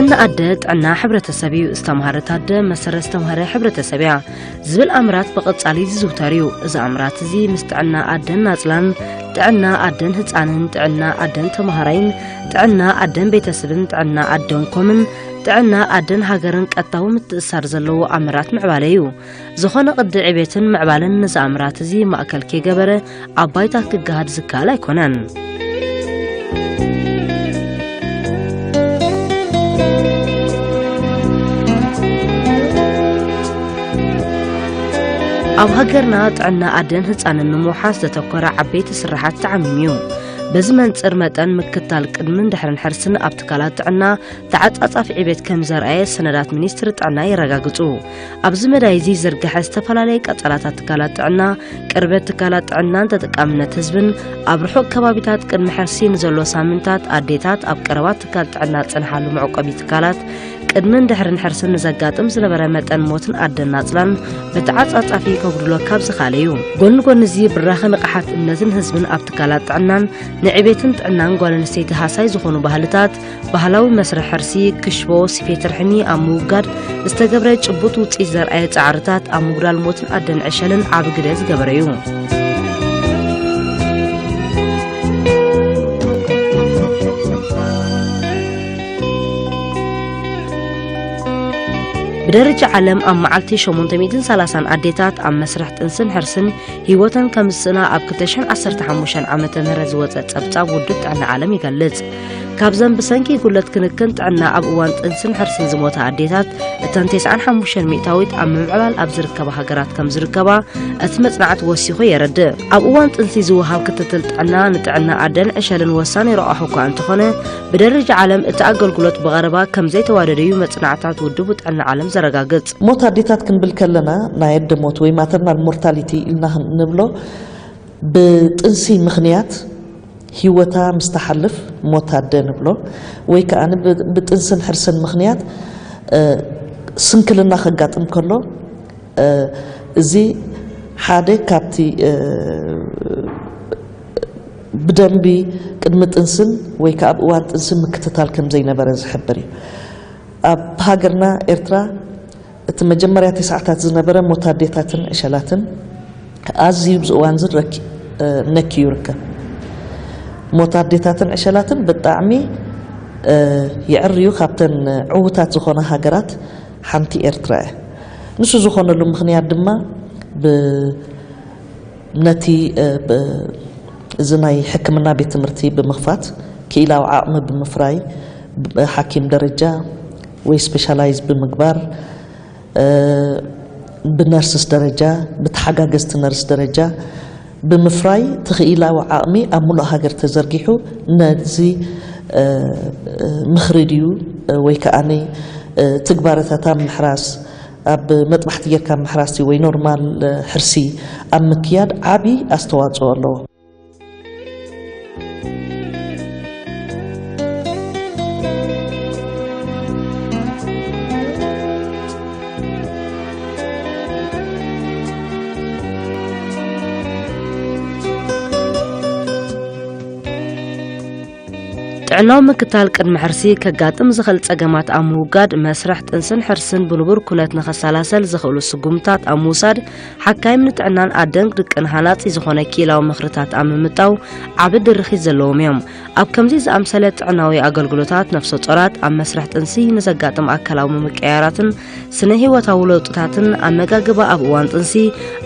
ጥዕና ኣደ ጥዕና ሕብረተሰብ እዩ። ዝተምሃረት ኣደ መሰረት ዝተምሃረ ሕብረተሰብ እያ ዝብል ኣምራት ብቐጻሊ ዝዝውተር እዩ። እዚ ኣምራት እዚ ምስ ጥዕና ኣደን ናጽላን፣ ጥዕና ኣደን ህጻንን፣ ጥዕና ኣደን ተምሃራይን፣ ጥዕና ኣደን ቤተሰብን፣ ጥዕና ኣደን ኮምን፣ ጥዕና ኣደን ሃገርን ቀጥታዊ ምትእስሳር ዘለዎ ኣምራት ምዕባለ እዩ። ዝኾነ ቅዲ ዕቤትን ምዕባለን ነዚ ኣምራት እዚ ማእከል ከይገበረ ኣብ ባይታ ክገሃድ ዝከኣል ኣይኮነን። ኣብ ሃገርና ጥዕና ኣደን ህጻንን ንምውሓስ ዘተኮረ ዓበይቲ ስራሓት ተዓሚሙ እዩ። በዚ መንጽር መጠን ምክታል ቅድምን ድሕርን ሕርስን ኣብ ትካላት ጥዕና ተዓጻጻፊ ዕቤት ከም ዘርኣየ ሰነዳት ሚኒስትሪ ጥዕና የረጋግጹ። ኣብዚ መዳይ እዚ ዝርግሐ ዝተፈላለየ ቀጸላታት ትካላት ጥዕና፣ ቅርበት ትካላት ጥዕናን ተጠቃምነት ህዝብን፣ ኣብ ርሑቕ ከባቢታት ቅድሚ ሕርሲ ንዘሎ ሳምንታት ኣዴታት ኣብ ቀረባ ትካል ጥዕና ዝጸንሓሉ መዕቆቢ ትካላት፣ ቅድምን ድሕርን ሕርስን ንዘጋጥም ዝነበረ መጠን ሞትን ኣደን ናጽላን ብተዓጻጻፊ ከጉድሎ ካብ ዝኸኣለ እዩ። ጎኒ ጎኒ እዚ ብራኸ ንቕሓት እምነትን ህዝብን ኣብ ትካላት ጥዕናን ንዕቤትን ጥዕናን ጓል ኣንስተይቲ ሃሳይ ዝኾኑ ባህልታት፣ ባህላዊ መስርሕ ሕርሲ፣ ክሽቦ፣ ስፌት ርሕሚ ኣብ ምውጋድ ዝተገብረ ጭቡጥ ውጽኢት ዘርኣየ ጻዕርታት ኣብ ምጉዳል ሞትን ኣደን ዕሸልን ዓቢ ግደ ዝገበረ እዩ። ብደረጃ ዓለም ኣብ መዓልቲ ሸሞንተ ሚእትን ሰላሳን ኣዴታት ኣብ መስርሕ ጥንስን ሕርስን ህይወተን ከም ዝስእና ኣብ ክልተ ሽሕን ዓሰርተ ሓሙሽተን ዓመተ ምህረት ዝወጸ ጸብጻብ ውድብ ጥዕና ዓለም ይገልጽ። ካብዘን ብሰንኪ ጉድለት ክንክን ጥዕና ኣብ እዋን ጥንስን ሕርስን ዝሞታ ኣዴታት፣ እተን ተስዓን ሓሙሽተን ሚእታዊት ኣብ ምምዕባል ኣብ ዝርከባ ሃገራት ከም ዝርከባ እቲ መጽናዕቲ ወሲኹ የረድእ። ኣብ እዋን ጥንሲ ዝወሃብ ክትትል ጥዕና ንጥዕና ኣደን ዕሸልን ወሳኒ ረቋሒ እኳ እንተኾነ፣ ብደረጃ ዓለም እቲ ኣገልግሎት ብቐረባ ከም ዘይተዋደደ እዩ መጽናዕታት ውድብ ጥዕና ዓለም ዘረጋግጽ። ሞት ኣዴታት ክንብል ከለና፣ ናይ ኣደ ሞት ወይ ማተርናል ሞርታሊቲ ኢልና ንብሎ፣ ብጥንሲ ምኽንያት ህይወታ ምስ ትሓልፍ ሞት ኣደ ንብሎ፣ ወይ ከኣ ብ-፣ ብጥንስን ሕርስን ምኽንያት፣ እ፣ ስንክልና ከጋጥም ከሎ፣ እ፣ እዚ ሓደ ካብቲ፣ እ፣ ብደንቢ ቅድሚ ጥንስን ወይ ከኣ ኣብ እዋን ጥንስን ምክትታል ከም ዘይነበረ ዝሕብር እዩ። ኣብ ሃገርና ኤርትራ እቲ መጀመርያ ተስዓታት ዝነበረ ሞት ኣዴታትን ዕሸላትን ኣዝዩ ኣብዚ እዋን እዚ ረኪ-፣ እ፣ ነክዩ ይርከብ። ሞት ኣዴታትን ዕሸላትን ብጣዕሚ፣ እ፣ የዕርዩ፣ ካብተን ዕዉታት ዝኾና ሃገራት ሓንቲ ኤርትራ እያ። ንሱ ዝኾነሉ ምኽንያት ድማ ብ-፣ ነቲ፣ እ፣ ብ-፣ እዚ ናይ ሕክምና ቤት ትምህርቲ ብምኽፋት፣ ክኢላዊ ዓቕሚ ብምፍራይ፣ ብ-፣ ሓኪም ደረጃ ወይ ስፔሻላይዝ ብምግባር፣ እ፣ ብነርስስ ደረጃ፣ ብተሓጋገዝቲ ነርስ ደረጃ ብምፍራይ፣ እቲ ክኢላዊ ዓቕሚ ኣብ ሙሉእ ሃገር ተዘርጊሑ፣ ነዚ፣ እ፣ እ፣ ምኽሪ ድዩ፣ እ፣ ወይ ከኣ፣ እ፣ ትግባረታት ኣብ ምሕራስ፣ ኣብ መጥባሕቲ ጌርካ ምሕራስ ድዩ ወይ ኖርማል፣ እ፣ ሕርሲ ኣብ ምክያድ ዓቢ ኣስተዋጽኦ ኣለዎ። ጥዕናዊ ምክታል ቅድሚ ሕርሲ ከጋጥም ዝኽእል ጸገማት ኣብ ምውጋድ፣ መስርሕ ጥንስን ሕርስን ብንቡር ኩነት ንኸሰላሰል ዘኽእሉ ስጉምታት ኣብ ምውሳድ፣ ሓካይም ንጥዕናን ኣደን ደቅን ሃናጺ ዝኾነ ክኢላዊ ምኽርታት ኣብ ምምጣው ዓቢ ድርኺት ዘለዎም እዮም። ኣብ ከምዚ ዝኣምሰለ ጥዕናዊ ኣገልግሎታት፣ ነፍሰ ጾራት ኣብ መስርሕ ጥንሲ ንዘጋጥም ኣካላዊ ምምቅያራትን ስነ ህይወታዊ ለውጥታትን፣ ኣመጋግባ ኣብ እዋን ጥንሲ፣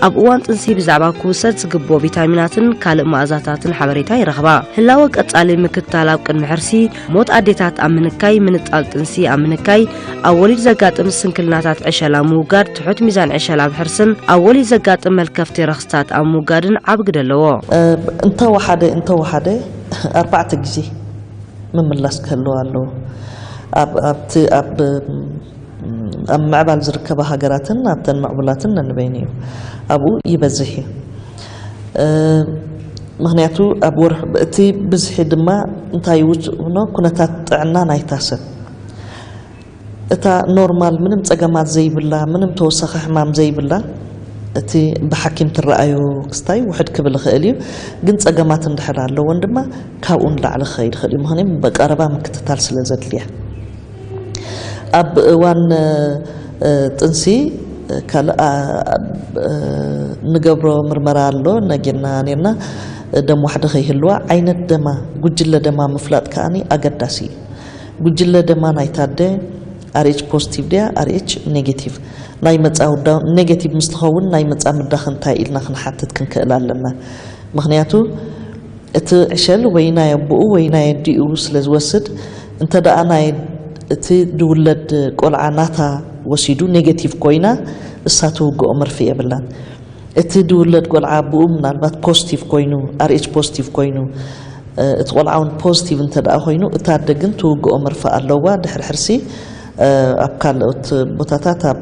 ኣብ እዋን ጥንሲ ብዛዕባ ክውሰድ ዝግብኦ ቪታሚናትን ካልእ መኣዛታትን ሓበሬታ ይረኽባ። ህላወ ቀጻሊ ምክትታል ኣብ ቅድሚ ሕርሲ፣ ሞት ኣዴታት ኣብ ምንካይ፣ ምንጣል ጥንሲ ኣብ ምንካይ፣ ኣብ ወሊድ ዘጋጥም ስንክልናታት ዕሸል ኣብ ምውጋድ፣ ትሑት ሚዛን ዕሸል ኣብ ሕርስን ኣብ ወሊድ ዘጋጥም መልከፍቲ ረኽስታት ኣብ ምውጋድን ዓቢ ግደ ኣለዎ። እ፣ እንተወሓደ፣ እንተወሓደ ኣርባዕተ ግዜ ምምላስ ክህልዎ ኣለዎ። ኣብ፣ ኣብቲ፣ ኣብ፣ ኣብ ምዕባል ዝርከባ ሃገራትን ኣብተን ምዕቡላትን ነንበይኑ እዩ። ኣብኡ ይበዝሕ እዩ። እ፣ ምኽንያቱ ኣብ ወርሒ፣ እቲ ብዝሒ ድማ እንታይ ይውስኖ? ኩነታት ጥዕና ናይታ ሰብ። እታ ኖርማል፣ ምንም ጸገማት ዘይብላ፣ ምንም ተወሳኺ ሕማም ዘይብላ፣ እቲ ብሓኪም ትረኣዮ ክስታይ ውሕድ ክብል ይኽእል እዩ። ግን ጸገማት እንድሕር ኣለወን ድማ ካብኡ ንላዕሊ ክኸይድ ይኽእል እዩ። ምኽንያቱ ብቐረባ ምክትታል ስለ ዘድልያ። ኣብ እዋን ጥንሲ ካልእ ንገብሮ ምርመራ ኣሎ። ነጊርና ነርና ደም ዋሕዲ ከይህልዋ ዓይነት ደማ፣ ጉጅለ ደማ ምፍላጥ ከኣኒ ኣገዳሲ እዩ። ጉጅለ ደማ ናይታ ኣደ ኣር ኤች ፖዚቲቭ ድያ ኣር ኤች ኔጌቲቭ፣ ናይ መጻ ውዳ ኔጌቲቭ ምስ ትኸውን ናይ መጻ ምዳ ክንታይ ኢልና ክንሓትት ክንክእል ኣለና። ምክንያቱ እቲ ዕሸል ወይ ናይ ኣቦኡ ወይ ናይ ኣዲኡ ስለ ዝወስድ፣ እንተ ደኣ ናይ እቲ ድውለድ ቆልዓ ናታ ወሲዱ ኔጌቲቭ ኮይና፣ እሳ ትውግኦ መርፍእ የብላን። እቲ ድውለድ ቆልዓ ኣቦኡ ምናልባት ፖዚቲቭ ኮይኑ፣ ኣር ኤች ፖዚቲቭ ኮይኑ፣ እቲ ቆልዓ እውን ፖዚቲቭ እንተ ደኣ ኮይኑ፣ እታ ኣደ ግን ትውግኦ መርፍእ ኣለዋ። ድሕሪ ሕርሲ ኣብ ካልኦት ቦታታት ኣብ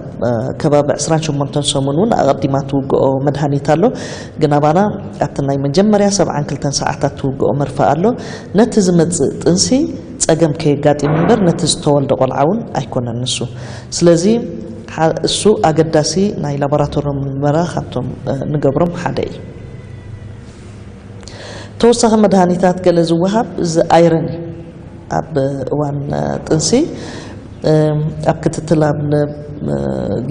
ከባቢ ዕስራን ሸሞንተን ሰሙን እውን ኣቐዲማ ትውግኦ መድሃኒት ኣሎ። ግን ኣባና ኣብቲ ናይ መጀመርያ ሰብዓን ክልተን ሰዓታት ትውግኦ መርፍእ ኣሎ። ነቲ ዝመጽእ ጥንሲ ጸገም ከየጋጢም እምበር ነቲ ዝተወልደ ቆልዓ እውን ኣይኮነን ንሱ። ስለዚ እሱ ኣገዳሲ ናይ ላቦራቶሪ ምርመራ ካብቶም ንገብሮም ሓደ እዩ። ተወሳኺ መድሃኒታት ገለ ዝወሃብ እዚ ኣይረን እዩ። ኣብ እዋን ጥንሲ ኣብ ክትትል ኣብ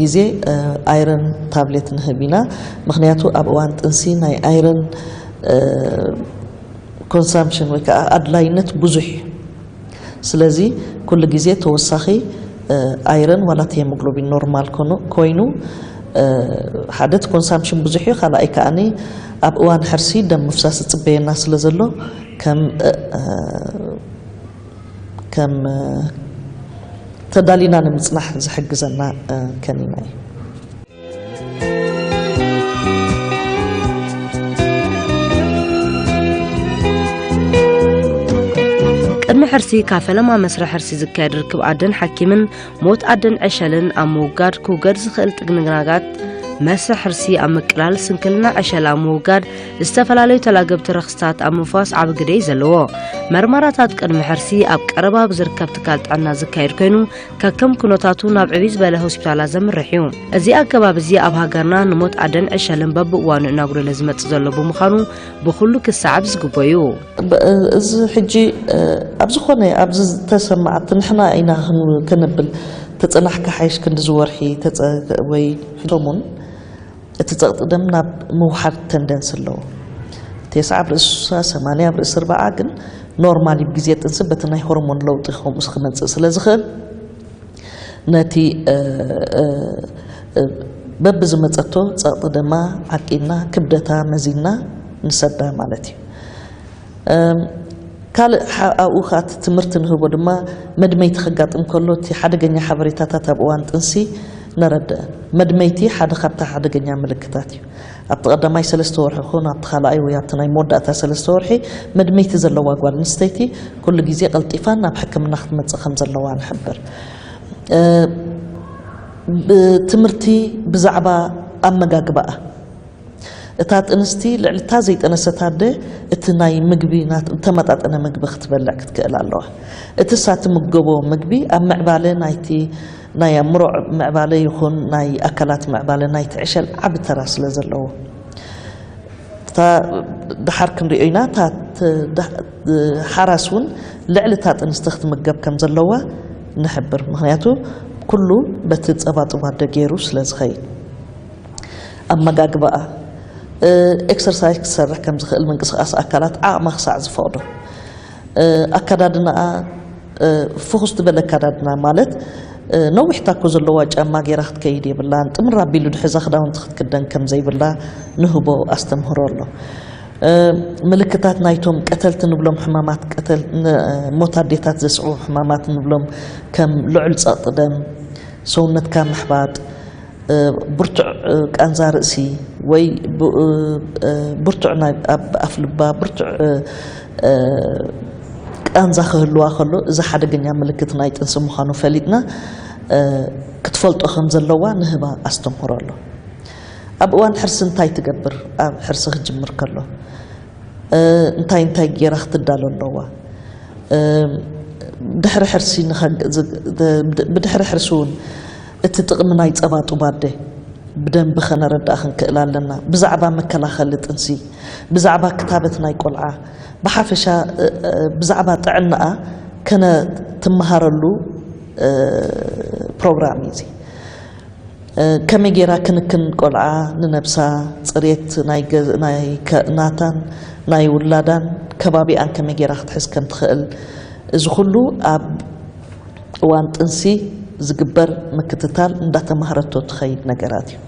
ግዜ ኣይረን ታብሌት ንህብ ኢና። ምክንያቱ ኣብ እዋን ጥንሲ ናይ ኣይረን ኮንሳምፕሽን ወይ ከዓ ኣድላይነት ብዙሕ እዩ። ስለዚ ኩሉ ግዜ ተወሳኺ ኣይረን ዋላ እቲ ሄሞግሎቢን ኖርማል ኮይኑ ሓደ እቲ ኮንሳምፕሽን ብዙሕ እዩ። ካልኣይ ከዓኒ ኣብ እዋን ሕርሲ ደም ምፍሳስ ዝፅበየና ስለ ዘሎ ከም ከም ተዳሊና ንምፅናሕ ዝሕግዘና ከኒና እዩ። ቅድሚ ሕርሲ ካብ ፈለማ መስርሕ ሕርሲ ዝካየድ ርክብ ኣደን ሓኪምን ሞት ኣደን ዕሸልን ኣብ ምውጋድ ክውገድ ዝኽእል ጥግንጋጋት መስርሕ ሕርሲ ኣብ ምቅላል ስንክልና ዕሸል ኣብ ምውጋድ ዝተፈላለዩ ተላገብቲ ረኽስታት ኣብ ምፍዋስ ዓቢ ግደ እዩ ዘለዎ። መርመራታት ቅድሚ ሕርሲ ኣብ ቀረባ ብዝርከብ ትካል ጥዕና ዝካየድ ኮይኑ ከከም ኩነታቱ ናብ ዕብይ ዝበለ ሆስፒታላት ዘምርሕ እዩ። እዚ ኣገባብ እዚ ኣብ ሃገርና ንሞት ኣደን ዕሸልን በብእዋኑ እናጉደለ ዝመጽእ ዘሎ ብምዃኑ ብኹሉ ክሰዓብ ዝግቦ እዩ። እዚ ሕጂ ኣብ ዝኾነ ኣብዚ ዝተሰማዓት ንሕና ኢና ከነብል ተጸናሕካ ሓይሽ ክንዲ ዝወርሒ ወይ ሰሙን እቲ ጸቕጢ ደም ናብ ምውሓድ ተንደንስ ኣለዎ። ቴስዓ ኣብ ርእሲ ሱሳ፣ ሰማንያ ኣብ ርእሲ ኣርብዓ ግን ኖርማል እዩ። ብግዜ ጥንሲ በቲ ናይ ሆርሞን ለውጢ ከምኡስ ክመጽእ ስለ ዝኽእል ነቲ በብዝመጸቶ ጸቕጢ ደማ ዓቂብና ክብደታ መዚንና ንሰዳ ማለት እዩ። ካልእ ኣብኡ ከኣ እቲ ትምህርቲ ንህቦ ድማ መድመይቲ ከጋጥም ከሎ እቲ ሓደገኛ ሓበሬታታት ኣብ እዋን ጥንሲ ነረድእ። መድመይቲ ሓደ ካብታ ሓደገኛ ምልክታት እዩ። ኣብቲ ቀዳማይ ሰለስተ ወርሒ ይኹን ኣብቲ ካልኣይ ወይ ኣብቲ ናይ መወዳእታ ሰለስተ ወርሒ መድመይቲ ዘለዋ ጓል ኣንስተይቲ ኩሉ ግዜ ቀልጢፋ ናብ ሕክምና ክትመጽእ ከም ዘለዋ ንሕብር። ብትምህርቲ ብዛዕባ ኣመጋግባኣ እታ ጥንስቲ ልዕሊ እታ ዘይጠነሰት ኣደ እቲ ናይ ምግቢ ናት-፣ እተመጣጠነ ምግቢ ክትበልዕ ክትክእል ኣለዋ። እቲ እሳ ትምገቦ ምግቢ ኣብ ምዕባለ ናይቲ ናይ ኣእምሮ ምዕባለ ይኹን ናይ ኣካላት ምዕባለ ናይቲ ዕሸል ዓቢ ተራ ስለ ዘለዎ። እታ ደሓር ክንሪኦ ኢና፣ እታ ት-፣ ዳ-፣ ሓራስ እውን ልዕሊ እታ ጥንስቲ ክትምገብ ከም ዘለዋ ንሕብር። ምኽንያቱ ኩሉ በቲ ጸባ ጡብ ኣደ ገይሩ ስለ ዝኸይድ። ኣመጋግባኣ፣ ኤክሰርሳይዝ ክሰርሕ ከም ዝኽእል፣ ምንቅስቓስ ኣካላት ዓቕማ ክሳዕ ዝፈቕዶ፣ ኣከዳድናኣ ፍኹስ ዝበለ ኣከዳድና ማለት ነዊሕ ታኮ ዘለዋ ጫማ ገይራ ክትከይድ የብላን። ጥምር ኣቢሉ ድሕዛ ክዳውንቲ ክትክደን ከም ዘይብላ ንህቦ ኣስተምህሮ ኣሎ። ምልክታት ናይቶም ቀተልቲ ንብሎም ሕማማት ቀተል ን-፣ ሞት ኣዴታት ዘስዕቡ ሕማማት ንብሎም ከም ልዑል ጸቕጢ ደም፣ ሰውነትካ ምሕባጥ፣ ብርቱዕ ቃንዛ ርእሲ ወይ ብ-፣ ብርቱዕ ናይ ኣብ ኣፍልባ ብርቱዕ ቃንዛ ክህልዋ ከሎ እዚ ሓደገኛ ምልክት ናይ ጥንሲ ምዃኑ ፈሊጥና ክትፈልጦ ከም ዘለዋ ንህባ ኣስተምህሮ ኣሎ። ኣብ እዋን ሕርሲ እንታይ ትገብር? ኣብ ሕርሲ ክጅምር ከሎ እንታይ እንታይ ገይራ ክትዳሎ ኣለዋ? ድሕሪ ሕርሲ ንኸ-፣ ዝ-፣ ብድሕሪ ሕርሲ እውን እቲ ጥቕሚ ናይ ጸባ ጡብ ኣደ ብደንቢ ከነረድኣ ክንክእል ኣለና። ብዛዕባ መከላኸሊ ጥንሲ፣ ብዛዕባ ክታበት ናይ ቆልዓ፣ ብሓፈሻ ብዛዕባ ጥዕናኣ ከነትመሃረሉ ፕሮግራም እዩ እዚ። ከመይ ጌራ ክንክን ቆልዓ ንነብሳ፣ ፅሬት ናይ ገ- ናይ ከ- ናታን ናይ ውላዳን ከባቢኣን ከመይ ጌራ ክትሕዝ ከም ትኽእል፣ እዚ ኩሉ ኣብ እዋን ጥንሲ ዝግበር ምክትታል እንዳተማህረቶ ትኸይድ ነገራት እዩ።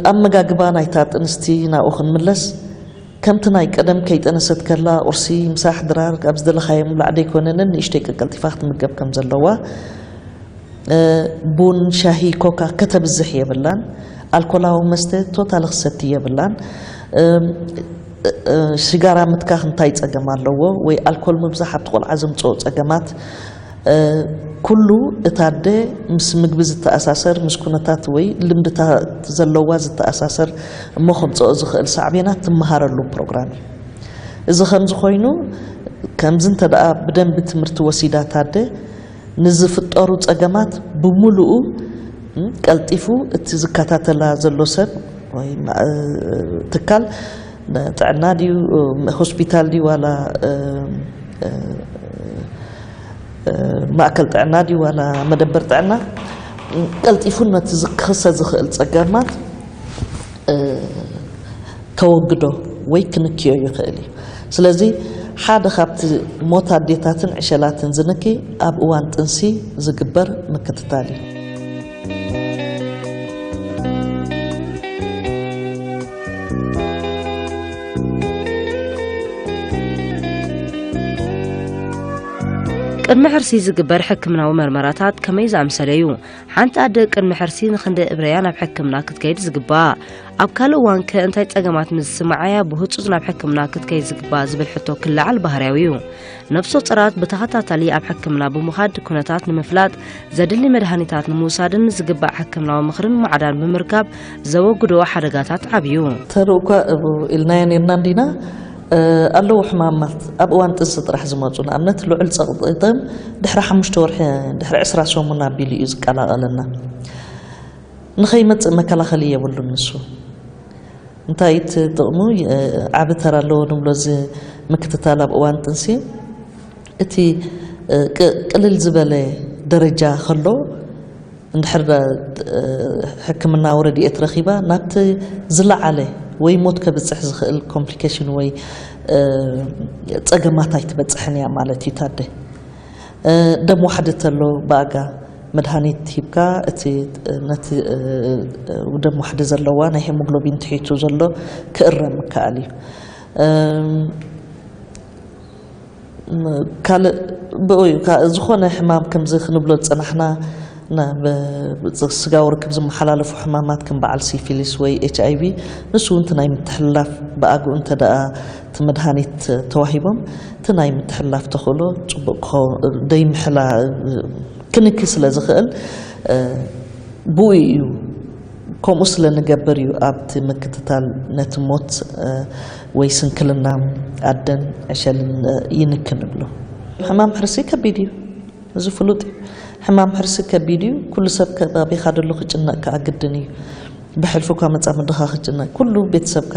ኣመጋግባ ናይታ ጥንስቲ ናብኡ ክንምለስ፣ ከምቲ ናይ ቀደም ከይጠነሰት ከላ ቁርሲ፣ ምሳሕ፣ ድራር ኣብ ዝደለኻዮ ምብላዕ ደይኮነ ነንእሽተይ ቀቀልጢፋ ክትምገብ ከም ዘለዋ፣ ቡን፣ ሻሂ፣ ኮካ ከተብዝሕ የብላን። ኣልኮላዊ መስተ ቶታሊ ክሰቲ የብላን። ሽጋራ ምትካኽ እንታይ ጸገም ኣለዎ? ወይ ኣልኮል ምብዛሕ ኣብቲ ቆልዓ ዘምጽኦ ጸገማት? ኩሉ እታ ኣደ ምስ ምግቢ ዝተኣሳሰር፣ ምስ ኩነታት ወይ ልምድታት ዘለዋ ዝተኣሳሰር እሞ ከምጽኦ ዝኽእል ሳዕቤናት ትመሃረሉ ፕሮግራም እዩ። እዚ ከምዚ ኮይኑ፣ ከምዚ እንተ ደኣ ብደንቢ ትምህርቲ ወሲዳ እታ ኣደ፣ ንዝፍጠሩ ጸገማት ብምሉኡ ቀልጢፉ እቲ ዝከታተላ ዘሎ ሰብ ወይ ትካል ጥዕና ድዩ፣ ሆስፒታል ድዩ ዋላ ማእከል ጥዕና ድዩ ዋላ መደበር ጥዕና፣ ቀልጢፉ ነቲ ክኽሰት ዝኽእል ጸገማት ከወግዶ ወይ ክንክዮ ይኽእል እዩ። ስለዚ ሓደ ካብቲ ሞት ኣዴታትን ዕሸላትን ዝንኪ ኣብ እዋን ጥንሲ ዝግበር ምክትታል እዩ። ቅድሚ ሕርሲ ዝግበር ሕክምናዊ መርመራታት ከመይ ዝኣምሰለ እዩ? ሓንቲ ኣደ ቅድሚ ሕርሲ ንኽንደይ እብረያ ናብ ሕክምና ክትከይድ ዝግባእ? ኣብ ካልእ እዋንከ እንታይ ጸገማት ምስ ዝስምዓያ ብህጹጽ ናብ ሕክምና ክትከይድ ዝግባእ ዝብል ሕቶ ክለዓል ባህርያዊ እዩ። ነፍሰ ጡራት ብተኸታታሊ ኣብ ሕክምና ብምኻድ ኩነታት ንምፍላጥ፣ ዘድሊ መድሃኒታት ንምውሳድን ዝግባእ ሕክምናዊ ምኽርን ማዕዳን ብምርካብ ዘወግድኦ ሓደጋታት ዓብዩ። ተርኡ እኳ እቡ ኢልናዮ ኔርና እንዲና ኣለዉ ሕማማት ኣብ እዋን ጥንሲ ጥራሕ ዝመፁ ንኣብነት ልዑል ፀቕጢ ደም ድሕሪ ሓሙሽተ ወርሒ ድሕሪ ዕስራ ሰሙን ኣቢሉ እዩ ዝቀላቐለና። ንኸይመፅእ መከላኸሊ የብሉን ንሱ። እንታይ እቲ ጥቕሙ? ዓቢ ተራ ኣለዎ ንብሎ እዚ ምክትታል ኣብ እዋን ጥንሲ። እቲ ቅልል ዝበለ ደረጃ ከሎ እንድሕር ሕክምናዊ ረድኤት ረኺባ ናብቲ ዝለዓለ ወይ ሞት ከብፅሕ ዝኽእል ኮምፕሊኬሽን ወይ ፀገማት ኣይትበፅሕን እያ ማለት እዩ። ታደ ደም ዋሕዲ ተሎ ብኣጋ መድሃኒት ሂብካ እቲ ነቲ ደም ዋሕዲ ዘለዋ ናይ ሄሞግሎቢን ትሒቱ ዘሎ ክእረም ምክኣል እዩ። ካልእ ብኡ እዩ። ዝኾነ ሕማም ከምዚ ክንብሎ ዝጸናሕና ስጋዊ ርክብ ዝመሓላለፉ ሕማማት ከም በዓል ሲፊሊስ ወይ ኤች ኣይ ቪ፣ ንሱ እውን እቲ ናይ ምትሕልላፍ ብኣግኡ እንተ ደኣ እቲ መድሃኒት ተዋሂቦም እቲ ናይ ምትሕልላፍ ተኽእሎ ጽቡቕ ክኸውን ደይምሕላ ክንኪ ስለ ዝኽእል ብኡ እዩ። ከምኡ ስለ ንገብር እዩ ኣብቲ ምክትታል ነቲ ሞት ወይ ስንክልና ኣደን ዕሸልን ይንኪ ንብሎ። ሕማም ሕርሲ ከቢድ እዩ፣ እዚ ፍሉጥ እዩ። ሕማም ሕርሲ ከቢድ እዩ። ኩሉ ሰብ ከባቢኻ ደሎ ክጭነቕ ከኣ ግድን እዩ። ብሕልፊ እኳ መጻምድኻ ክጭነቕ፣ ኩሉ ቤተሰብካ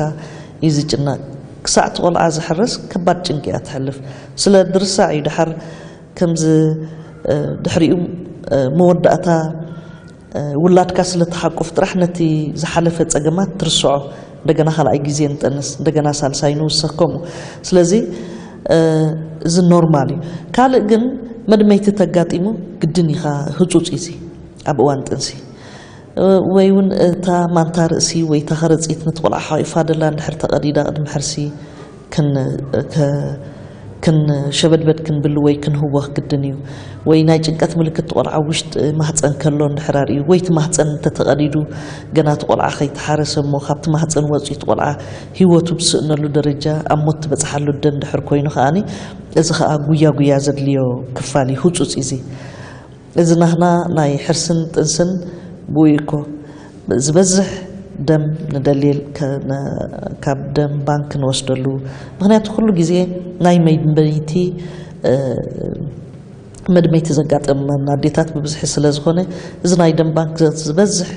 እዩ ዝጭነቕ። ክሳዕ እቲ ቆልዓ ዝሕረስ ከባድ ጭንቂ እያ ትሕልፍ። ስለ ድርሳዕ እዩ ደሓር ከምዚ ድሕሪኡ መወዳእታ ውላድካ ስለ ትሓቁፍ ጥራሕ ነቲ ዝሓለፈ ጸገማት ትርስዖ። እንደገና ካልኣይ ግዜ ንጠንስ፣ እንደገና ሳልሳይ ንውሰኽ ከምኡ። ስለዚ እዚ ኖርማል እዩ። ካልእ ግን መድመይቲ ተጋጢሙ ግድን ኢኻ ህጹጽ እዩ እዚ ኣብ እዋን ጥንሲ። ወይ እውን እታ ማንታ ርእሲ ወይ እታ ከረጺት ነቲ ቆልዓ ሓቂፋ ደላ እንድሕር ተቐዲዳ ቅድሚ ሕርሲ ክን ሸበድበድ ክንብል ወይ ክንህወኽ ግድን እዩ። ወይ ናይ ጭንቀት ምልክት ቆልዓ ውሽጢ ማህፀን ከሎ እንድሕር ኣርእዩ ወይ እቲ ማህፀን እንተተቐዲዱ ገና እቲ ቆልዓ ከይተሓረሰ እሞ ካብቲ ማህፀን ወፂኡ እቲ ቆልዓ ህይወቱ ብዝስእነሉ ደረጃ ኣብ ሞት ትበፅሓሉ ኣደ እንድሕር ኮይኑ ከዓኒ እዚ ከዓ ጉያ ጉያ ዘድልዮ ክፋል እዩ። ህፁፅ እዩ እዚ። እዚ ናህና ናይ ሕርስን ጥንስን ብኡ እኮ ዝበዝሕ ደም ንደልየል ካብ ደም ባንክ ንወስደሉ። ምክንያቱ ኩሉ ግዜ ናይ መድመይቲ መድመይቲ ዘጋጠመና ኣዴታት ብብዝሒ ስለ ዝኾነ እዚ ናይ ደም ባንክ ዝበዝሕ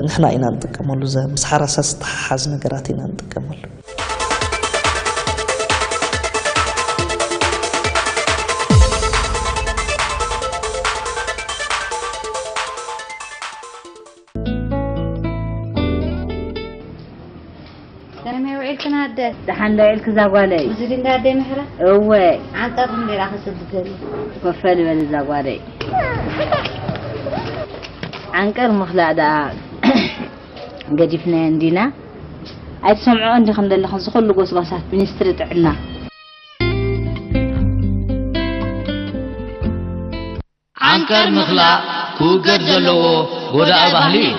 ንሕና ኢና ንጥቀመሉ። ዘ ምስ ሓራሳ ዝተሓሓዝ ነገራት ኢና ንጥቀመሉ። ደሓን ዶ ኢልክ እዛ ጓለይ? እዚ ድንጋ ኣደይ ምሕረት? እወ። ዓንቀር እንዴራ ክስብተሉ። ኮፈል በል እዛ ጓለይ። ዓንቀር ምኽላእ ደኣ ገዲፍናዮ እንዲና። ኣይትሰምዖ እንዲኹም ዘለኹም ዝኹሉ ጎስጓሳት ሚኒስትሪ ጥዕና። ዓንቀር ምኽላእ ክውገድ ዘለዎ ጎዳኢ ባህሊ እዩ።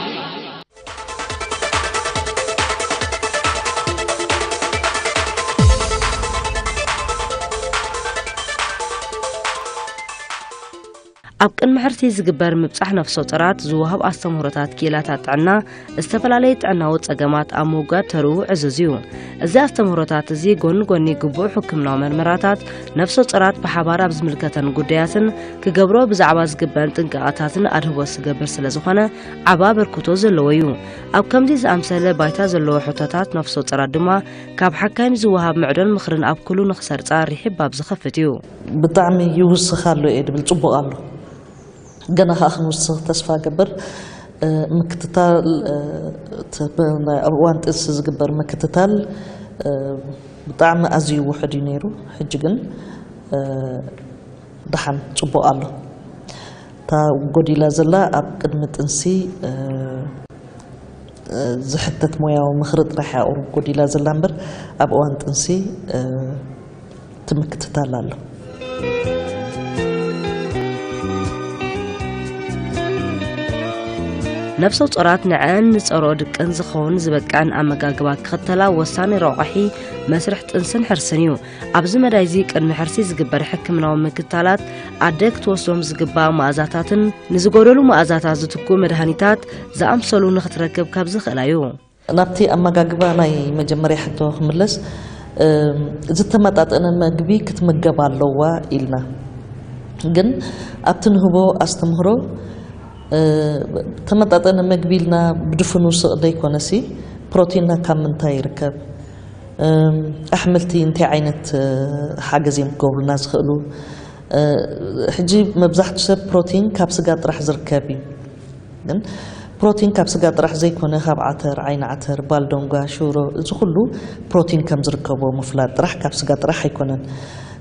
ኣብ ቅድሚ ሕርሲ ዝግበር ምብጻሕ ነፍሰ ጡራት ዝወሃብ ኣስተምህሮታት ክኢላታት ጥዕና ዝተፈላለዩ ጥዕናዊ ጸገማት ኣብ ምውጋድ ተርኡ ዕዙዝ እዩ። እዚ ኣስተምህሮታት እዚ ጎኒ ጎኒ ግቡእ ሕክምናዊ መርመራታት ነፍሰ ጡራት ብሓባር ኣብ ዝምልከተን ጉዳያትን ክገብሮ ብዛዕባ ዝግበን ጥንቃቐታትን ኣድህቦ ዝገብር ስለ ዝኾነ ዓቢ ኣበርክቶ ዘለዎ እዩ። ኣብ ከምዚ ዝኣምሰለ ባይታ ዘለዎ ሕቶታት ነፍሰ ጡራት ድማ ካብ ሓካይም ዝወሃብ ምዕዶን ምኽርን ኣብ ኩሉ ንኽሰርጻ ርሒብ ባብ ዝኸፍት እዩ። ብጣዕሚ ይውስኽ ኣሎ እየ ድብል ጽቡቕ ኣሎ። ገና ኸኣ ክንውስኽ ተስፋ እገብር። እ፣ ምክትታል፣ እ፣ እቲ ብ-፣ ናይ ኣብ እዋን ጥንሲ ዝግበር ምክትታል፣ እ፣ ብጣዕሚ ኣዝዩ ውሑድ እዩ ነይሩ። ሕጂ ግን፣ እ፣ ደሓን ጽቡቕ ኣሎ። እታ ጎዲላ ዘላ ኣብ ቅድሚ ጥንሲ፣ እ፣ እ፣ ዝሕተት ሞያዊ ምኽሪ ጥራሕ እያ ቁሩብ ጎዲላ ዘላ እምበር፣ ኣብ እዋን ጥንሲ፣ እ፣ እቲ ምክትታል ኣሎ። ነፍሰ ጡራት ንዐን ንጸርኦ ድቀን ዝኸውን ዝበቅዐን ኣመጋግባ ክኽተላ ወሳኒ ረቋሒ መስርሕ ጥንስን ሕርስን እዩ። ኣብዚ መዳይ እዚ ቅድሚ ሕርሲ ዝግበር ሕክምናዊ ምክትታላት ኣደ ክትወስዶም ዝግባእ መኣዛታትን ንዝጎደሉ መኣዛታት ዝትክኡ መድሃኒታት ዝኣምሰሉ ንኽትረክብ ካብ ዝኽእላ እዩ። ናብቲ ኣመጋግባ ናይ መጀመርያ ሕቶ ክምለስ፣ እም፣ ዝተመጣጠነ መግቢ ክትምገብ ኣለዋ ኢልና። ግን ኣብቲ ንህቦ ኣስተምህሮ፣ እ፣ ተመጣጠነ መግቢ ኢልና ብድፍኑ ስቕ ዘይኮነሲ፣ ፕሮቲንና ካብ ምንታይ ይርከብ? እም፣ ኣሕምልቲ እንታይ ዓይነት፣ እ፣ ሓገዝ እዮም ክገብሩልና ዝኽእሉ? እ፣ ሕጂ መብዛሕትኡ ሰብ ፕሮቲን ካብ ስጋ ጥራሕ ዝርከብ እዩ። ግን ፕሮቲን ካብ ስጋ ጥራሕ ዘይኮነ፣ ካብ ዓተር፣ ዓይኒ ዓተር፣ ባልዶንጓ፣ ሽሮ፣ እዚ ኩሉ ፕሮቲን ከም ዝርከቦ ምፍላጥ ጥራሕ፣ ካብ ስጋ ጥራሕ ኣይኮነን።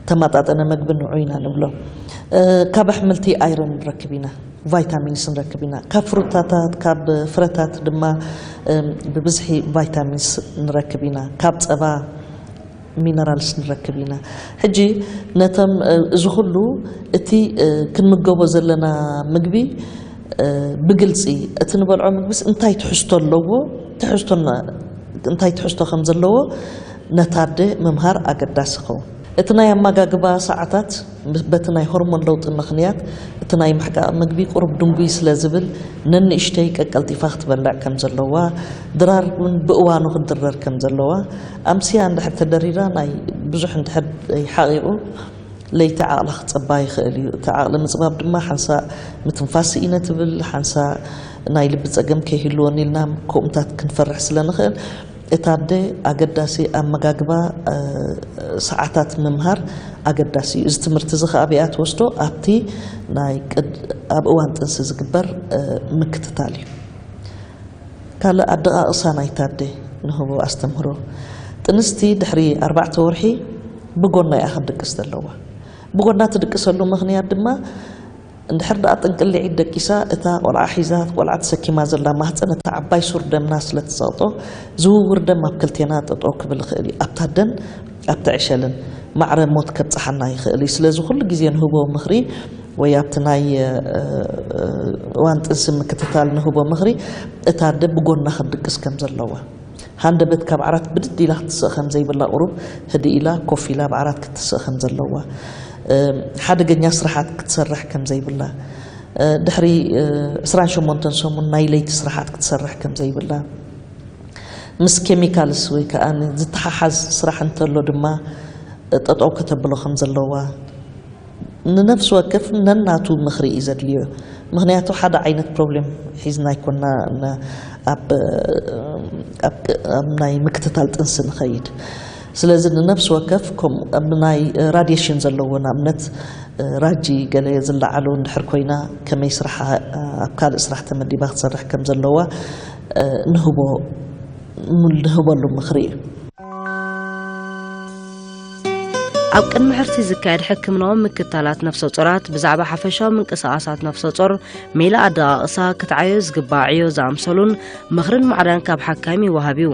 ተመጣጠነ መግቢ ንዑ ኢና ንብሎ። እ፣ ካብ ኣሕምልቲ ኣይረን ንረክብ ኢና፣ ቫይታሚንስ ንረክብ ኢና። ካብ ፍሩታታት፣ ካብ ፍረታት ድማ፣ እም፣ ብብዝሒ ቫይታሚንስ ንረክብ ኢና። ካብ ጸባ ሚነራልስ ንረክብ ኢና። ሕጂ ነቶም፣ እ፣ እዚ ኩሉ እቲ፣ እ፣ ክንምገቦ ዘለና ምግቢ፣ እ፣ ብግልጺ እቲ ንበልዖ ምግብስ እንታይ ትሕዝቶ ኣለዎ፣ ትሕዝቶና እንታይ ትሕዝቶ ከም ዘለዎ ነታ ኣደ ምምሃር ኣገዳሲ ይኸውን። እቲ ናይ ኣመጋግባ ሰዓታት በቲ ናይ ሆርሞን ለውጢ ምኽንያት እቲ ናይ ምሕቃቕ ምግቢ ቁሩብ ድንጉይ ስለ ዝብል ነንእሽተይ ቀቀልጢፋ ክትበልዕ ከም ዘለዋ፣ ድራር እውን ብእዋኑ ክትድረር ከም ዘለዋ፣ ኣምስያ እንድሕር ተደሪራ ናይ ብዙሕ እንድሕር ሓቒቑ ለይቲ ዓቕላ ክጸባ ይኽእል እዩ። እቲ ዓቕሊ ምጽባብ ድማ ሓንሳእ ምትንፋስ ስኢነ ትብል፣ ሓንሳእ ናይ ልቢ ጸገም ከይህልወን ኢልና ከምኡታት ክንፈርሕ ስለ ንኽእል፣ እታ ኣደ ኣገዳሲ ኣመጋግባ፣ እ፣ ሰዓታት ምምሃር ኣገዳሲ እዩ። እዚ ትምህርቲ እዚ ኸኣ ብኣ ትወስዶ ኣብቲ ናይ ቅድ-፣ ኣብ እዋን ጥንሲ ዝግበር፣ እ፣ ምክትታል እዩ። ካልእ ኣደቓቕሳ ናይታ ኣደ ንህቦ ኣስተምህሮ። ጥንስቲ ድሕሪ ኣርባዕተ ወርሒ ብጎና እያ ክትድቅስ ዘለዋ። ብጎና ትድቅሰሉ ምኽንያት ድማ፣ እንድሕር ደኣ ጥንቅልዒት ደቂሳ፣ እታ ቆልዓ ሒዛ፣ ቆልዓ ተሰኪማ ዘላ ማህጸን፣ እታ ዓባይ ሱር ደምና ስለ ትጸቕጦ፣ ዝውውር ደም ኣብ ክልቴና ጠጠው ክብል ይኽእል እዩ። ኣብታ ኣደን ኣብቲ ዕሸልን ማዕረ ሞት ከብጽሓና ይኽእል እዩ። ስለዚ ኩሉ ግዜ ንህቦ ምኽሪ ወይ ኣብቲ ናይ፣ እ፣ እዋን ጥንሲ ምክትታል ንህቦ ምኽሪ፣ እታ ኣደ ብጎና ክትድቅስ ከም ዘለዋ፣ ሃንደበት ካብ ዓራት ብድድ ኢላ ክትስእ ከም ዘይብላ፣ ቁሩብ ህድእ ኢላ ኮፍ ኢላ ኣብ ዓራት ክትስእ ከም ዘለዋ፣ እ፣ ሓደገኛ ስራሓት ክትሰርሕ ከም ዘይብላ፣ እ፣ ድሕሪ፣ እ፣ ዕስራን ሸሞንተን ሰሙን ናይ ለይቲ ስራሓት ክትሰርሕ ከም ዘይብላ፣ ምስ ኬሚካልስ ወይ ከኣ ዝተሓሓዝ ስራሕ እንተሎ ድማ ጠጠው ከተብሎ ከም ዘለዋ፣ ንነፍሲ ወከፍ ነናቱ ምኽሪ እዩ ዘድልዮ። ምኽንያቱ ሓደ ዓይነት ፕሮብሌም ሒዝና ኣይኮና ን-፣ ኣብ፣ ኣብ፣ ኣብ ናይ ምክትታል ጥንሲ ንኸይድ። ስለዚ ንነፍሲ ወከፍ ከም ኣብ ናይ ራዲየሽን ዘለዎ ንኣብነት ራጂ ገለ ዝለዓሉ እንድሕር ኮይና ከመይ ስራሓ ኣብ ካልእ ስራሕ ተመዲባ ክትሰርሕ ከም ዘለዋ ንህቦ፣ ንህበሉ ምኽሪ እዩ። ኣብ ቅድሚ ሕርሲ ዝካየድ ሕክምናዊ ምክታላት ነፍሰ ጾራት፣ ብዛዕባ ሓፈሻዊ ምንቅስቓሳት ነፍሰ ጾር፣ ሜላ ኣደቓቕሳ፣ ክትዓዮ ዝግባእ ዕዮ ዝኣምሰሉን ምኽርን ማዕዳን ካብ ሓካይም ይወሃብ እዩ።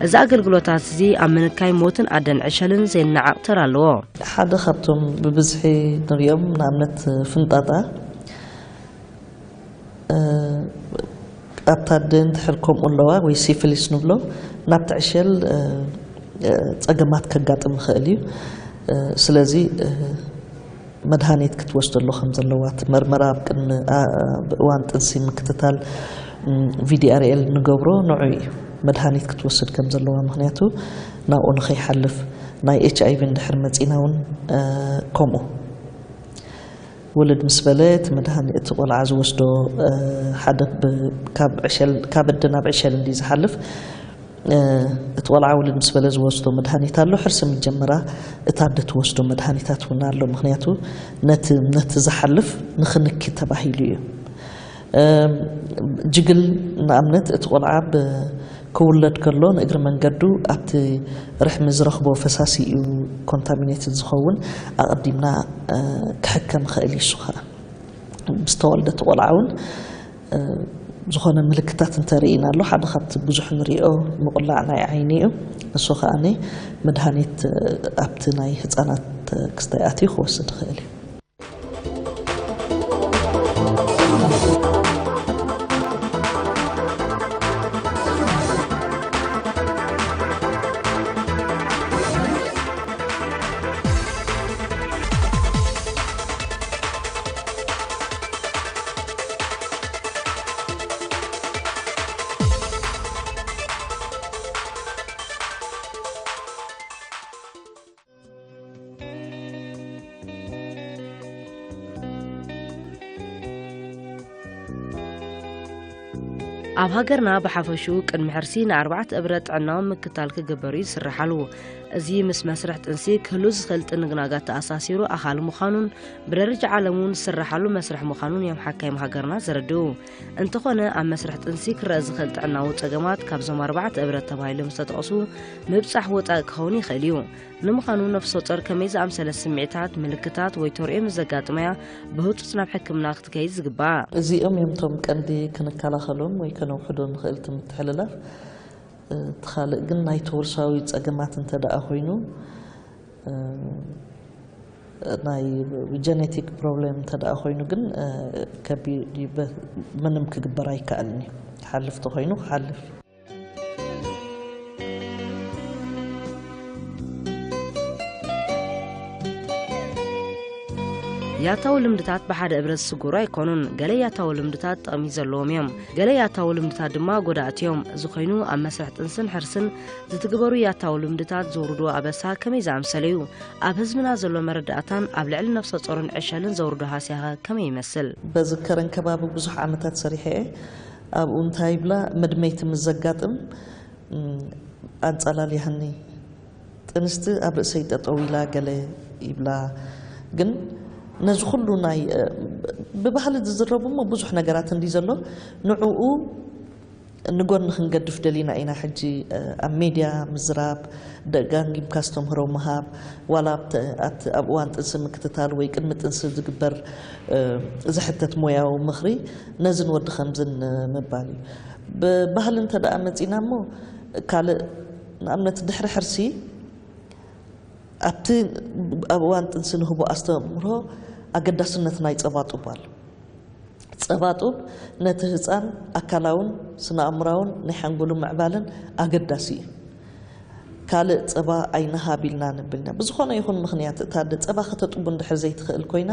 እዚ ኣገልግሎታት እዚ ኣብ ምንካይ ሞትን ኣደን ዕሸልን ዘይነዓቕ ተራ ኣለዎ። ሓደ ካብቶም ብብዝሒ ንሪኦም ንኣብነት ፍንጣጣ፣ ኣብታ ኣደ እንድሕር ከምኡ ኣለዋ ወይ ሲፊሊስ ንብሎ ናብቲ ዕሸል ጸገማት ከጋጥም ይኽእል እዩ። ስለዚ መድሃኒት ክትወስደሉ ከም ዘለዋ እቲ መርመራ ኣብ ቅድሚ እዋን ጥንሲ ምክትታል ቪዲኣርኤል ንገብሮ ንዑ እዩ። መድሃኒት ክትወስድ ከም ዘለዋ፣ ምክንያቱ ናብኡ ንኸይሓልፍ፣ ናይ ኤች ኣይቪ እንድሕር መፂና እውን ከምኡ። ውልድ ምስ በለ እቲ መድሃኒ እቲ ቆልዓ ዝወስዶ ሓደ ካብ ዕሸል ካብ ኣደ ናብ ዕሸል እንዲ ዝሓልፍ እቲ ቆልዓ ውልድ ምስ በለ ዝወስዶ መድሃኒት ኣሎ። ሕርሲ ምጀመራ እታ ኣደ ትወስዶ መድሃኒታት እውን ኣሎ። ምክንያቱ ነቲ ነቲ ዝሓልፍ ንክንኪ ተባሂሉ እዩ። ጅግል ንኣብነት እቲ ቆልዓ ክውለድ ከሎ ንእግሪ መንገዱ ኣብቲ ርሕሚ ዝረኽቦ ፈሳሲ እዩ ኮንታሚኔትድ ዝኸውን። ኣቐዲምና ክሕከም ይኽእል እዩ። እሱ ከዓ ምስተወልደ እቲ ቆልዓ እውን ዝኾነ ምልክታት እንተርኢና ኣሎ። ሓደ ካብቲ ብዙሕ ንሪኦ ምቑላዕ ናይ ዓይኒ እዩ። ንሱ ከዓ መድሃኒት ኣብቲ ናይ ህፃናት ክስታይ ኣትዩ ክወስድ ይኽእል እዩ። ኣብ ሃገርና ብሓፈሽኡ ቅድሚ ሕርሲ ንኣርባዕተ እብረ ጥዕናዊ ምክታል ክግበር እዩ ዝስርሓሉ። እዚ ምስ መስርሕ ጥንሲ ክህሉ ዝኽእል ጥንግናጋት ተኣሳሲሩ ኣኻሊ ምዃኑን ብደረጃ ዓለም እውን ዝስርሓሉ መስርሕ ምዃኑን እዮም ሓካይም ሃገርና ዘረድኡ። እንተኾነ ኣብ መስርሕ ጥንሲ ክረአ ዝኽእል ጥዕናዊ ጸገማት ካብዞም ኣርባዕተ እብረት ተባሂሎም ዝተጠቕሱ ምብጻሕ ወጻኢ ክኸውን ይኽእል እዩ። ንምዃኑ ነፍሰ ጾር ከመይ ዝኣምሰለ ስምዒታት፣ ምልክታት ወይ ተርእዮ ምስ ዘጋጥመያ ብህጹጽ ናብ ሕክምና ክትከይድ ዝግባእ? እዚኦም እዮም እቶም ቀንዲ ክንከላኸሎም ወይ ከነውሕዶ ንኽእል እቲ ምትሕልላፍ። እቲ ካልእ ግን ናይ ተወርሳዊ ጸገማት እንተ ደኣ ኮይኑ፣ ናይ ጀነቲክ ፕሮብሌም እንተ ደኣ ኮይኑ ግን ከቢድ እዩ። በ-፣ ምንም ክግበር ኣይከኣልን እዩ። ክሓልፍ ተኾይኑ ክሓልፍ እዩ። ያታዊ ልምድታት ብሓደ እብረት ዝስገሩ ኣይኮኑን። ገለ ያታዊ ልምድታት ጥቕሚ ዘለዎም እዮም፣ ገለ ያታዊ ልምድታት ድማ ጎዳእቲ እዮም። እዚ ኮይኑ ኣብ መስርሕ ጥንስን ሕርስን ዝትግበሩ ያታዊ ልምድታት ዘውርድዎ ኣበሳ ከመይ ዝኣምሰለ እዩ? ኣብ ህዝብና ዘሎ መረዳእታን ኣብ ልዕሊ ነፍሰ ጾርን ዕሸልን ዘውርዶ ሃስያኸ ከመይ ይመስል? በዚ ከረን ከባቢ ብዙሕ ዓመታት ሰሪሐ እየ። ኣብኡ እንታይ ይብላ፣ መድመይቲ ምስ ዘጋጥም፣ እም፣ ኣንጸላልያኒ፣ ጥንስቲ ኣብ ርእሰይ ጠጠው ኢላ ገለ ይብላ። ግን ነዚ ኩሉ ናይ፣ እ፣ ብባህሊ ዝዝረቡ እሞ ብዙሕ ነገራት እንዲ ዘሎ፣ ንዕኡ ንጎኒ ክንገድፍ ደሊና ኢና። ሕጂ፣ እ፣ ኣብ ሜድያ ምዝራብ፣ ደጋጊምካ ኣስተምህሮ ምሃብ፣ ዋላ ኣብቲ፣ ኣብቲ፣ ኣብ እዋን ጥንሲ ምክትታል ወይ ቅድሚ ጥንሲ ዝግበር፣ እ፣ ዝሕተት ሞያዊ ምኽሪ ነዝን ወዲ ከምዝን ምባል እዩ። ብባህሊ እንተ ደኣ መጺና እሞ ካልእ፣ ንኣብነት ድሕሪ ሕርሲ ኣብቲ ኣብ እዋን ጥንሲ ንህቦ ኣስተምህሮ ኣገዳስነት ናይ ጸባ ጡብ ኣሎ። ጸባ ጡብ ነቲ ህጻን ኣካላውን ስነ-ኣእምራውን ናይ ሓንጎሉ ምዕባለን ኣገዳሲ እዩ። ካልእ ጸባ ኣይንሃብ ኢልና ንብል ኢና። ብዝኾነ ይኹን ምኽንያት እታ ኣደ ጸባ ከተጥቡ እንድሕር ዘይትኽእል ኮይና፣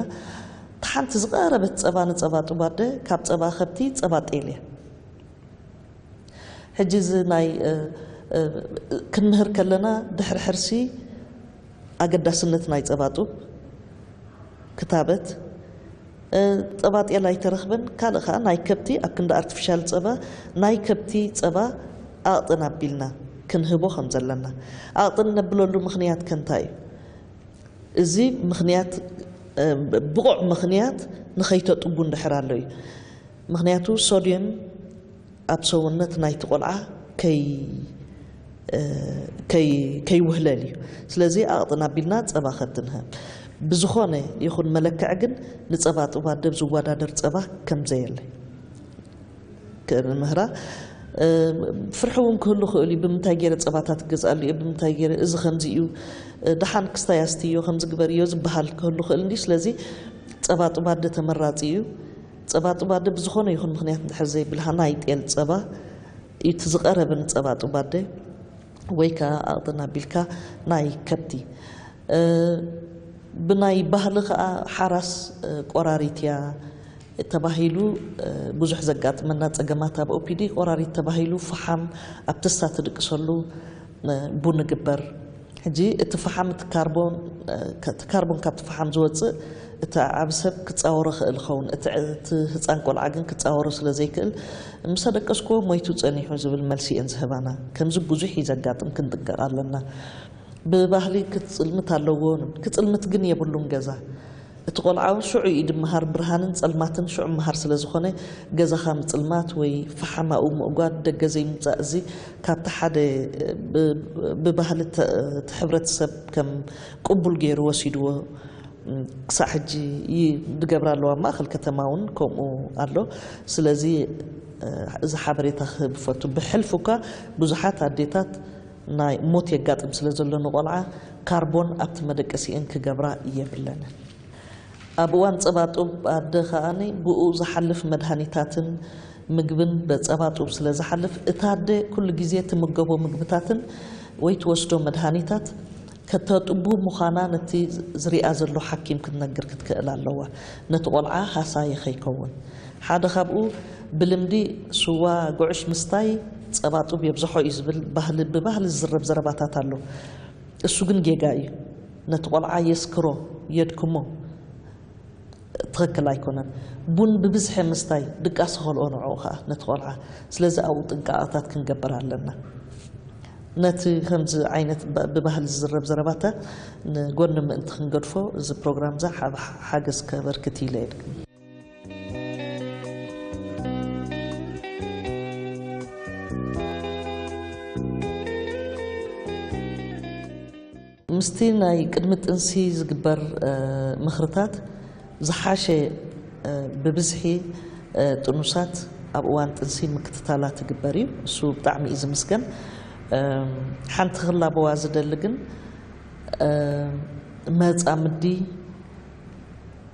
እታ ሓንቲ ዝቐረበት ጸባ ንጸባ ጡብ ኣደ ካብ ጸባ ከብቲ ጸባ ጤል እያ። ሕጂ እዚ ናይ፣ እ፣ እ፣ ክንምህር ከለና ድሕሪ ሕርሲ ኣገዳስነት ናይ ጸባ ጡብ ክታበት፣ እ፣ ጸባ ጤል ኣይተረኽበን፣ ካልእ ከኣ ናይ ከብቲ ኣብ ክንዲ ኣርቲፊሻል ጸባ፣ ናይ ከብቲ ጸባ ኣቕጥን ኣቢልና ክንህቦ ከም ዘለና። ኣቕጥን ነብለሉ ምኽንያት ከ እንታይ እዩ? እዚ ምኽንያት፣ እ፣ ብቑዕ ምኽንያት ንኸይተጥቡ እንድሕር ኣሎ እዩ። ምኽንያቱ ሶድየም ኣብ ሰውነት ናይቲ ቆልዓ ከይ-፣ ከይውህለል እዩ። ስለዚ ኣቕጥን ኣቢልና ጸባ ከትንህብ ብዝኾነ ይኹን መለክዕ ግን ንጸባ ጡብ ኣደብ ዝወዳደር ጸባ ከምዘየለ ክንምህራ። ፍርሒ እውን ክህሉ ክእል እዩ። ብምንታይ ገይረ ጸባታት ክገዝኣሉ እየ፣ ብምንታይ ገይረ እዚ ከምዚ እዩ፣ ደሓን ክስታይ ኣስትዮ፣ ከምዚ ግበርዮ ዝበሃል ክህሉ ክእል እንዲ። ስለዚ ጸባ ጡብ ኣደ ተመራጺ እዩ። ጸባ ጡብ ኣደ ብዝኾነ ይኹን ምኽንያት እንድሕር ዘይብልሃ ናይ ጤል ጸባ እዩ እቲ ዝቐረበ ንጸባ ጡብ ኣደ። ወይ ከዓ ኣቕጥን ኣቢልካ ናይ ከብቲ። ብናይ ባህሊ ከዓ ሓራስ ቆራሪት እያ ተባሂሉ ብዙሕ ዘጋጥመና ፀገማት ኣብ ኦፒዲ። ቆራሪት ተባሂሉ ፈሓም ኣብቲ እሳ ትድቅሰሉ ቡን ይግበር። ሕጂ እቲ ፈሓም እቲ ካርቦን እቲ ካርቦን ካብቲ ፈሓም ዝወፅእ እቲ ዓቢ ሰብ ክፃወሮ ክእል ይኸውን፣ እቲ ህፃን ቆልዓ ግን ክፃወሮ ስለ ዘይክእል ምስ ኣደቀስክዎ ሞይቱ ፀኒሑ ዝብል መልሲ እየን ዝህባና። ከምዚ ብዙሕ እዩ ዘጋጥም፣ ክንጥንቀቕ ኣለና። ብባህሊ ክፅልምት ኣለዎ፣ ክፅልምት ግን የብሉን ገዛ። እቲ ቆልዓ እውን ሽዑ እዩ ድመሃር፣ ብርሃንን ፀልማትን ሽዑ መሃር ስለ ዝኾነ ገዛኻ ምፅልማት ወይ ፈሓም ኣብኡ ምእጓድ፣ ደገ ዘይምውፃእ፣ እዚ ካብቲ ሓደ ብባህሊ እቲ ሕብረተሰብ ከም ቅቡል ገይሩ ወሲድዎ ክሳዕ ሕጂ ዝገብራ ኣለዋ። ኣብ ማእኸል ከተማ እውን ከምኡ ኣሎ። ስለዚ እዚ ሓበሬታ ክህብ እፈቱ። ብሕልፊ እኳ ብዙሓት ኣዴታት ናይ ሞት የጋጥም ስለ ዘሎ ንቆልዓ ካርቦን ኣብቲ መደቀሲአን ክገብራ የብለንን። ኣብ እዋን ፀባ ጡብ ኣደ ከኣ ብኡ ዝሓልፍ መድሃኒታትን ምግብን በፀባ ጡብ ስለ ዝሓልፍ እታ ኣደ ኩሉ ግዜ ትምገቦ ምግብታትን ወይ ትወስዶ መድሃኒታት ከተጥቡ ምዃና ነቲ ዝሪኣ ዘሎ ሓኪም ክትነግር ክትክእል ኣለዋ። ነቲ ቆልዓ ሃሳዪ ከይከውን። ሓደ ካብኡ ብልምዲ ስዋ ጉዕሽ ምስታይ ፀባ ጡብ የብዝሖ እዩ ዝብል ባህሊ ብባህሊ ዝዝረብ ዘረባታት ኣሎ። እሱ ግን ጌጋ እዩ። ነቲ ቆልዓ የስክሮ፣ የድክሞ። ትኽክል ኣይኮነን። ቡን ብብዝሒ ምስታይ ድቃስ ኸልኦ ንዕኡ ኸዓ ነቲ ቆልዓ። ስለዚ ኣብኡ ጥንቃቐታት ክንገብር ኣለና። ነቲ ከምዚ ዓይነት ብባህሊ ዝዝረብ ዘረባታ ንጎኒ ምእንቲ ክንገድፎ እዚ ፕሮግራም ዛ ሓገዝ ከበርክት ኢለ እየ። ምስቲ ናይ ቅድሚ ጥንሲ ዝግበር ምኽርታት ዝሓሸ ብብዝሒ ጥኑሳት ኣብ እዋን ጥንሲ ምክትታላት ይግበር እዩ። እሱ ብጣዕሚ እዩ ዝምስገን። ሓንቲ ክላበዋ ዝደሊ ግን መጻምዲ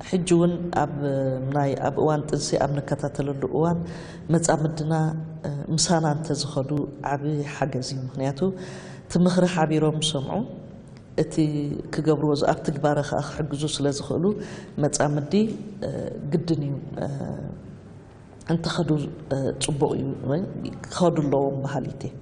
ሕጂ እውን ኣብ ናይ ኣብ እዋን ጥንሲ ኣብ ንከታተለሉ እዋን መጻምድና ምሳና እንተዝኸዱ ዓቢ ሓገዝ እዩ። ምኽንያቱ እቲ ምኽሪ ሓቢሮም ዝሰምዑ እቲ ክገብርዎ ኣብ ትግባረ ከዓ ክሕግዙ ስለ ዝኽእሉ መጻምዲ ግድን እዩ እንተኸዱ ጽቡቕ እዩ። ክኸዱ ኣለዎም በሃሊት እየ።